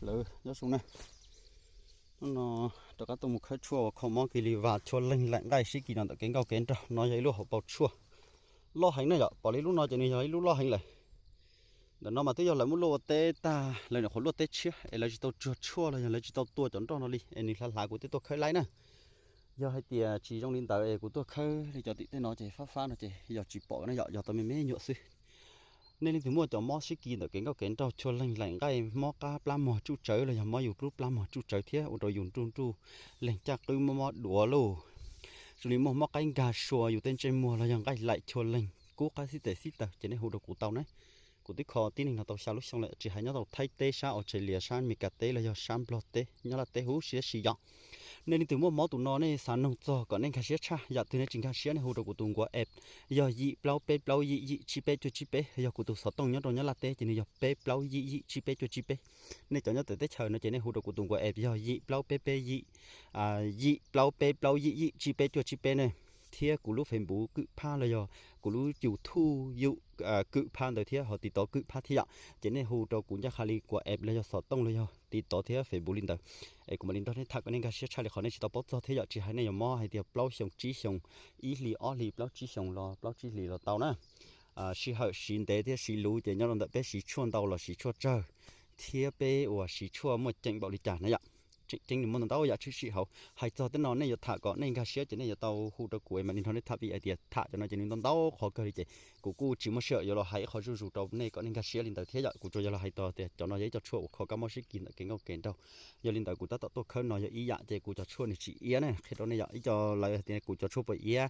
Lawv nyob zoo na, hnub no rov qab tuaj mus khawb tshuaj uas kho mob kis lis vas chua leeg laim nqaij sib kis no ntawm kev nkauj kev nraug. No yog ib lub hauv paus tshuaj loj heev na yom. Pom li lub no ces nws yog ib lub loj heev lawm. Ntawm no mas twb yog lawv muab luaj ua teb tag, lawv nyuam qhuav luaj teb tshiab es lawv tsis tau tsuag tshuaj los yog lawv tsis tau tua cov nroj no li es nws hlav hlav kuv thiaj tuaj khawb laib na. Yog hais tias tsis zoo li ntawd es kuv tuaj khawb li cov tim tej no ces fab fab no ces yog tsis pom na yom, yog tau me me nyuam xwb. Nej leej twg muaj cov mob sib kis ntawm kev nkauj kev nraug chua leeg laim nqaij, mob qab plab mog tsuj tsawv los yog mob yus lub plab mog tsuj tsawv thiab ua rau yus nruj nruj leeg caj qwb mob mob duav lauj, zoo li muaj mob qaib nkag sua yus tej ntsej muag los yog nqaij laim chua leeg kub qab xib tes xib taws ces nej hu rau kuv tau na. Kuv twb kho tib neeg no tau xya lub xyoo lawm, tsis hais nyob rau Thaib teb, sab Australia, sab Amelikas teb los yog sab Nplog teb, Nyab Laj teb huv si dab si yom. Nej leej twg muaj mob tus no nej xav noog txog kom nej nkag siab tshaj, yam twg nej tsis nkag siab nej hu rau kuv tus nkuav app yog yim plaub peb plaub yim yim tsib peb cuaj tsib peb, yog kuv tus xov tooj nyob rau Nyab Laj teb ces nws yog peb plaub yim yim tsib peb cuaj tsib peb. Nej cov nyob tawm teb chaws no ces nej hu rau kuv tus nkuav app yog yim plaub peb peb yim, yim plaub peb plaub yim yim tsib peb cuaj tsib peb ne. Thiab kuv lub Facebook kwm phab los yog kuv lub YouTube yum kwm phab ntawd thiab ho TikTok kwm phab thiab yom. Ces nej hu rau kuv ncaj qha li nkuav app los yog xov tooj los yog TikTok thiab Facebook li ntawd, es kuv mam li nrog nej tham kom nej nkag siab tshaj li qhov nej tsis tau paub txog thiab yom. Tsis hais nej yuav mob hais tias plaub xyoo tsib xyoo, ib hlis ob hlis plaub tsib xyoo los plaub tsib hlis los tau na. Sij hawm siv ntev thiab siv luv ces nyob rau ntawm peb siv tshuaj ntau los siv tshuaj tsawg, thiab peb uas siv tshuaj muaj ceem npaum li cas na yom. Tseem ceeb nws muaj ntau ntau yam tshwm sim hauv. Hais txog tej no nej yuav tham kom nej nkag siab ces nej yuav tau hu rau kuv es mam li nrog nej tham vim hais tias tham cov no ces nws ntau ntau qhov kawg li ces kuv kuj tsis muaj sij hawm yuav los hais ib qho zuj zus rau nej kom nej nkag siab li ntawd thiab yom. Kuv tsuas yog los hais tias cov no yog ib co tshuaj uas kho kab mob sib kis ntawm kev nkauj kev nraug. Yog li ntawd kuv tab tom tuaj khawb no yog ib yam ces kuv cov tshuaj nws tsis iab na, qhia rau nej yom. Ib co lawv tias kuv cov tshuaj puas iab,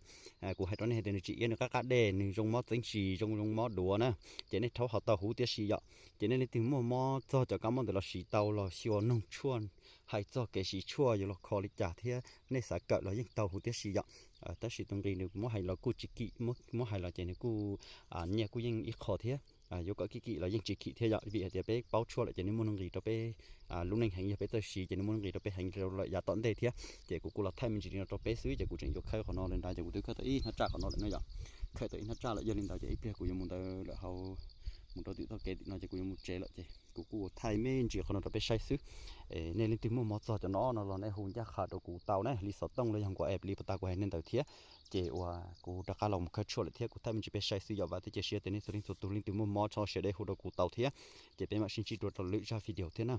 kuv hais rau nej hais tias nws tsis iab, nws qab qab dej, nws zoo mob txeeb sis, zoo zoo mob duav na. Ces nej rhaub ho tau huv tiam sis yom. Ces nej leej twg muaj mob txog cov kab mob ntawd los siv tau los xyuas noog tshuaj, hais txog kev siv tshuaj yuav los kho li cas thiab nej xav kawm los yeej tau huv tiam sis yom. Tab sis tus nqi nws muab hais los kuj tsis kim, muab hais los ces nws kuj nyiaj kuj yeej ib qho thiab. Yuav kom kim kim los yeej tsis kim thiab yom, vim hais tias peb paub tshuaj lawm ces nws muaj nuj nqis rau peb lub neej heev, yog peb txawj siv ces nws muaj nuj nqis rau peb heev rau lawm yav tom ntej thiab. Ces kuv kuj los thaij me ntsis li no rau peb xwb ces kuv tseem yuav khawb qhov no lawm nrad ces kuv twb khawb tau ib hnab tsaj qhov no lawm na yom. Khawb tau ib hnab tsaj lawm yog li ntawd ces ib pliag kuv yuav mus ntawd lawm hauv, mus rau tim toj kev tim no ces kuv yuav mus tsev lawm ces kuv kuj thaij me ntsis qhov no rau peb saib xwb. Nej leej twg muaj mob txog cov no no los nej hu ncaj qha rau kuv tau na, li xov tooj los yog nkuav app li puas tas kuv hais nej ntawd thiab. Ces uas kuv rov qab los mus khawb tshuaj lawm thiab kuv thaij me ntsis peb saib xwb yom. Vam thiab cia siab tias nej txhua leej txhua tus leej twg muaj mob txhob siab deb hu rau kuv tau thiab. Ces peb mam sib ntsib dua rau lwm zaj video thiab na.